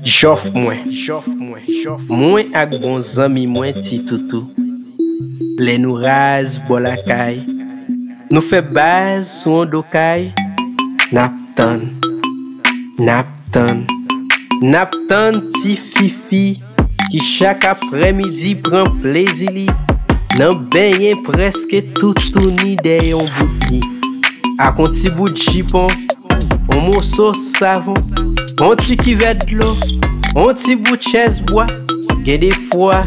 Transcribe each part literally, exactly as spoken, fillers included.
Jòf mwen. Jòf mwen. Jòf mwen ak bon zanmi mwen Ti Toutou. Lè nou raz bò lakay, nou fè baz sou yon do kay, n ap tann, n ap tann, n ap tann Ti Fifi ki chak aprèmidi pran plezi li nan benyen prèske toutouni dèyè yon bout mi. Ak yon ti bout jipon, yon moso savon, yon ti kivèt dlo, yon ti bout chèz bwa. Gen de fwa,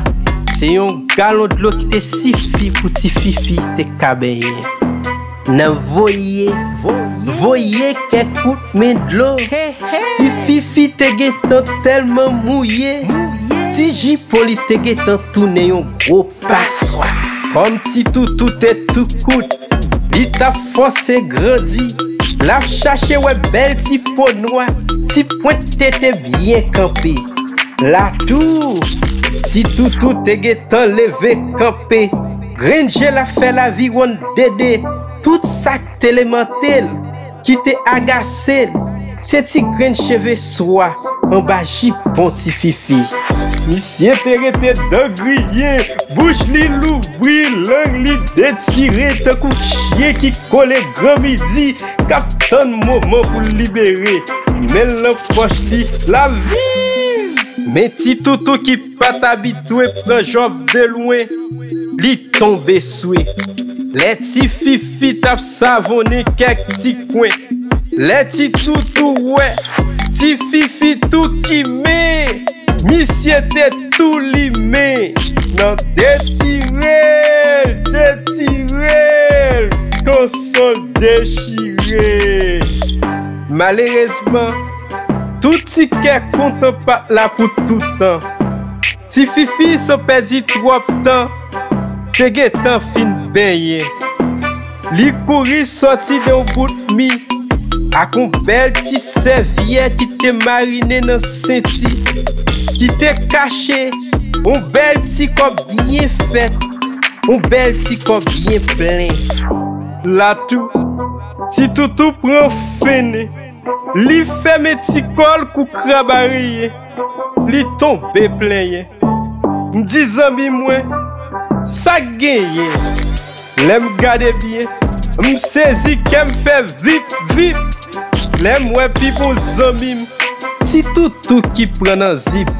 se yon galon dlo ki te sifi pou Ti Fifi te ka benyen. Nan voye, voye kèk kout men dlo. Ti Fifi te gentan tèlman mouye, ti jipon li te gentan tounen yon gwo paswa. Kòm Ti Toutou te tou kout, li t ap fòse grandi. L ap chache wè bèl ti po nwa, ti pwent tete byen kanpe. La tou, Ti Toutou te gentan leve kanpe. Grenn je l ap fè laviwonn dede. Tout sa k te lemante l, ki te agase l, se ti grenn cheve swa anba jipon Ti Fifi. Misye te rete dan griyen, bouch li louvri, lang li detire tankou chen ki kole granmidi, k ap tann moman pou l libere. Men l nan pòch li, l ap viv! Men Ti Toutou ki pa t abitwe pran jòf de lwen, li tonbe swe. Lè Ti Fifi t ap savonnen kèk ti kwen, lè Ti Toutou wè Ti Fifi tou kimen, misye te tou limen nan detire l, detire l, kanson dechire. Malerezman, tout ti kè kontan pa t la pou toutan. Ti Fifi, san pèdi twòp tan, te gentan fin benyen. Li kouri sòti de yon bout mi ak yon bèl ti sèvyèt ki te marinen nan senti, ki te kache yon bèl ti kòb byen fèt, yon bèl ti kòb byen plen. La tou, Ti Toutou pran fennen. Li fèmen ti kò l kou krab areye. Li tonbe plenyen. M di zanmi mwen, sa k genyen? Lè m gade byen, m sezi, kè m fè vip, vip. Lè m wè pi bon zanmi m, Ti Toutou ki pran nan zip.